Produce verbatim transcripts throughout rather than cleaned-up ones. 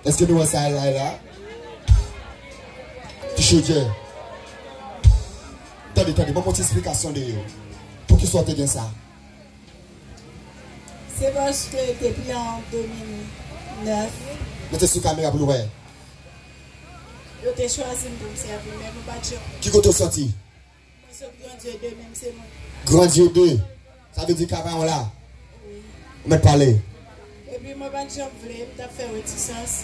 Èske nou wè sa la la? Ti chodyè. Tande, tande, ban m yon ti esplikasyon de yo. Poukisa w te gen sa? Se paske depi an de mil nèf, mete sou kamera pou nou wè. Yo te chwazi m pou m sèvi, men nou pa t janm. Ki kote w soti? Mwen sot Grandye de, menm se mwen. Grandye de. Sa vle di Kavayon la? Wi. Ou mèt pale. Epi mwen pa t janm vle, m t ap fè retisans.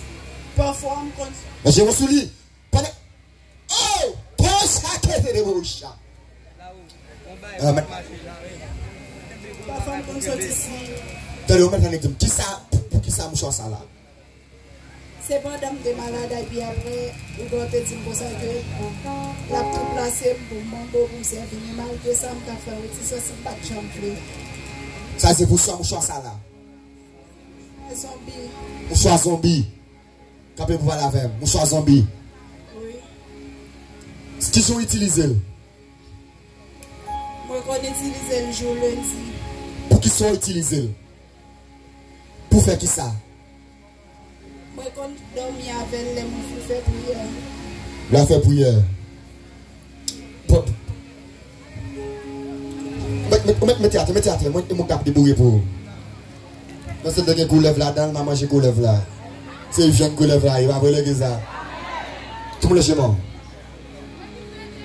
Pafwa m konn. Men je sou li. Pandan. Oh! Pocha ke te de boucha. Ah, men. Pafwa m konn soti si. Tande, ou mèt annik di m, kisa, pou, pou kisa mouchwa sa la? Se pandan m te malad, epi apre, ou te di m konsa ke l ap tou plase m pou m manbo, pou m sèvi, men malgre sa, m t ap fè retisans, m pa t janm vle. Sa se pou sa mouchwa sa la? Zonbi. Mouchwa zonbi. Kanpe pou pale avè m. Mouchwa zonbi. Wi. Kijan w itilize l? Mwen konn itilize l jou lendi. Pou kisa w itilize l? Pou fè kisa? Mwen konn dòmi avè l lè mwen fin fè priyè. Lè w fè priyè. Pòp. Mete, mete, mete atè, mete atè. Mwen, mwen k ap deboure pou ou. Nan sèt gen koulèv ladan l, m a manje koulèv la. Se vyann koulèv la, e pa vre lè gen sa. Tout moun lèche men w.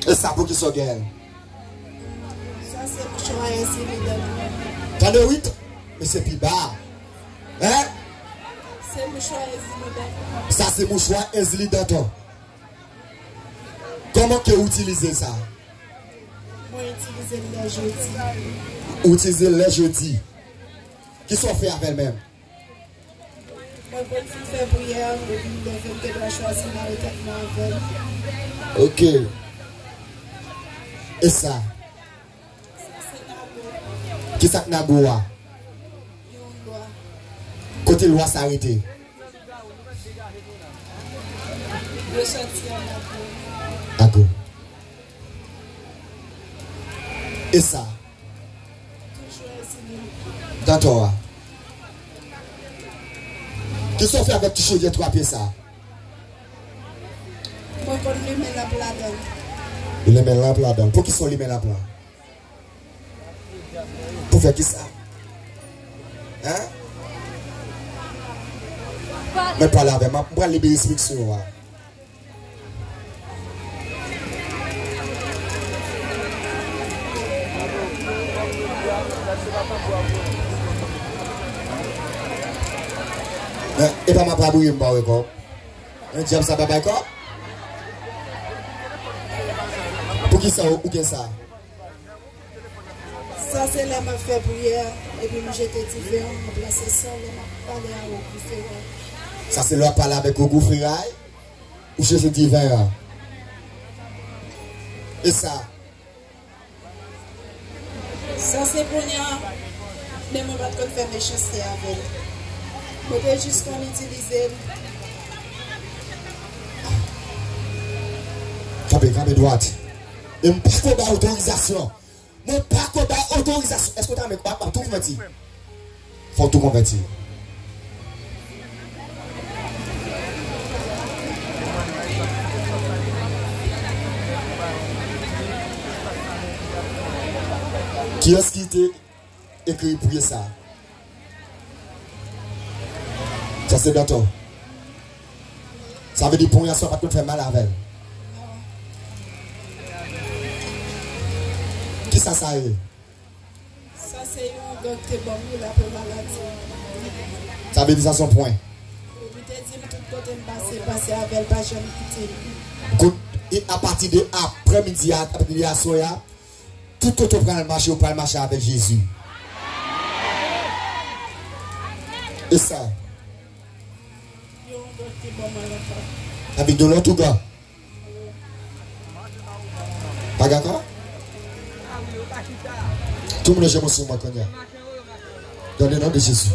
E sa pou kisa w gen? Sa se mouchwa Ezili Dantan. Tande wi, mesye pi ba. Hein? Se mouchwa Ezili Dantan. Sa se mouchwa Ezili Dantan. Kòman ke w itilize sa? Mwen itilize l lè jedi. Ou itilize l lè jedi. Kisa w fè avè l menm? Mwen konn fin fè priyè, epi m leve, m te dwe chwazi mare tèt mwen avè l. Ok. E sa? Sa se nago. Kisa k nago a? Yon lwa. Kote lwa sa rete? Yo soti an nago. Nago. E sa? Toujou Ezili. Dantan a. Kisa w fè avèk ti chodyè twa pye sa? Mwen konn limen lanp ladan l. Limen lanp ladan l. Poukisa w limen lanp lan? Pou fè kisa? Hein? Mèt pale avè m, m pral li bay enstriksyon a. Men, e pa m ap abouye m pa wè kòb. Men dyab sa pa bay kòb. Poukisa ou, ou gen sa? Sa se lè m ap fè priyè, epi m jete diven an, m ranplase san lè m ap pale a ogou feray. Sa se lè w ap pale avèk ogou feray, ou jete diven an. E sa? Sa se kounye a, men mwen pa t konn fè mechanste avè l. Mwen te jis konn itilize l. Kanpe, kanpe dwat. E m poko bay otorizasyon. Mwen pako bay otorizasyon. Èske w ta renmen, w ap, w ap tou konvèti? Fò w tou konvèti. Kiyès ki te ekri priyè sa? Sa se Dantan. Sa vle di ponyèt sa w pa t konn fè mal avè l. Kisa sa ye? Sa se yon gang te ban m wi, l apre maladi. Sa vle di sa se yon pwen. Li te di m tout kote m pase, pase avè l, pa janm kite m. Kout, e apati de aprèmidi a, apati de aswè a, tout kote w pral mache, w pral mache avèk Jezi. E sa? Yon gang te ban m al anba. Sa vle di yon lòt ougan. Pa dakò? Tout moun leve men sou mwen kounye a. Dans le nom de Jésus.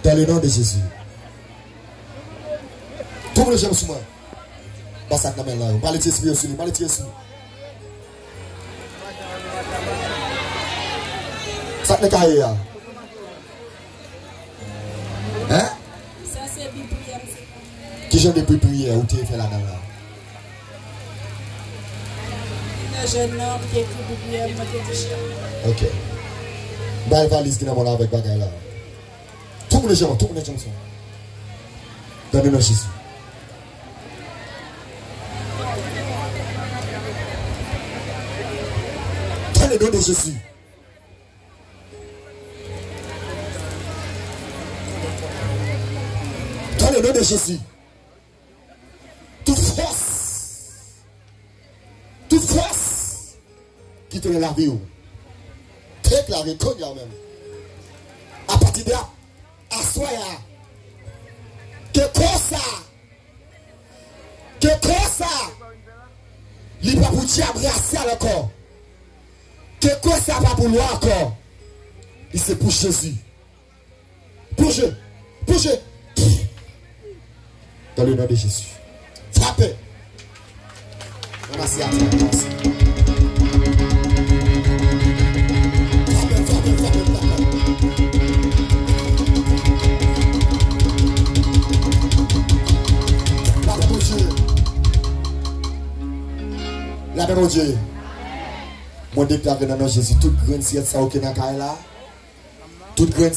Dans le nom de Jésus. Tout moun leve men sou mwen. Ba sa k nan men l la yo. Mwen ale ti espri yo sou li. Mwen ale ti espri. Sa k nan kaye a? Hein? Sa se Bib li Ki jan de pri priyè ou te fè ladan l la? Nan jèn nan, m te ekri pou priyè, mwen te di chèf. Ok. Bay valiz ki nan men w la avèk bagay la. Tout moun lejèman, tout moun lejèman. Nan non de Jezi. Dans le nom de Jésus. Dans le nom de Jésus. Tout fòs, tout fòs ki te nan lavi w, deklare kounye a menm. Apati de ap-, aswè a, ke kò sa, ke kò sa, li pa pou dyab rasyal ankò. Ke kò sa pa pou lwa ankò. Li se pou Jezi. Bouje! Bouje! Dans le nom de Jésus. Frape! Ranmase atè a, ranmase. Frape, frape, frape, frape. Lapè Bondye. Lapè Bondye. Mwen deklare nan non Jezi, tout grenn syèt sa yo ki nan kay la, tout grenn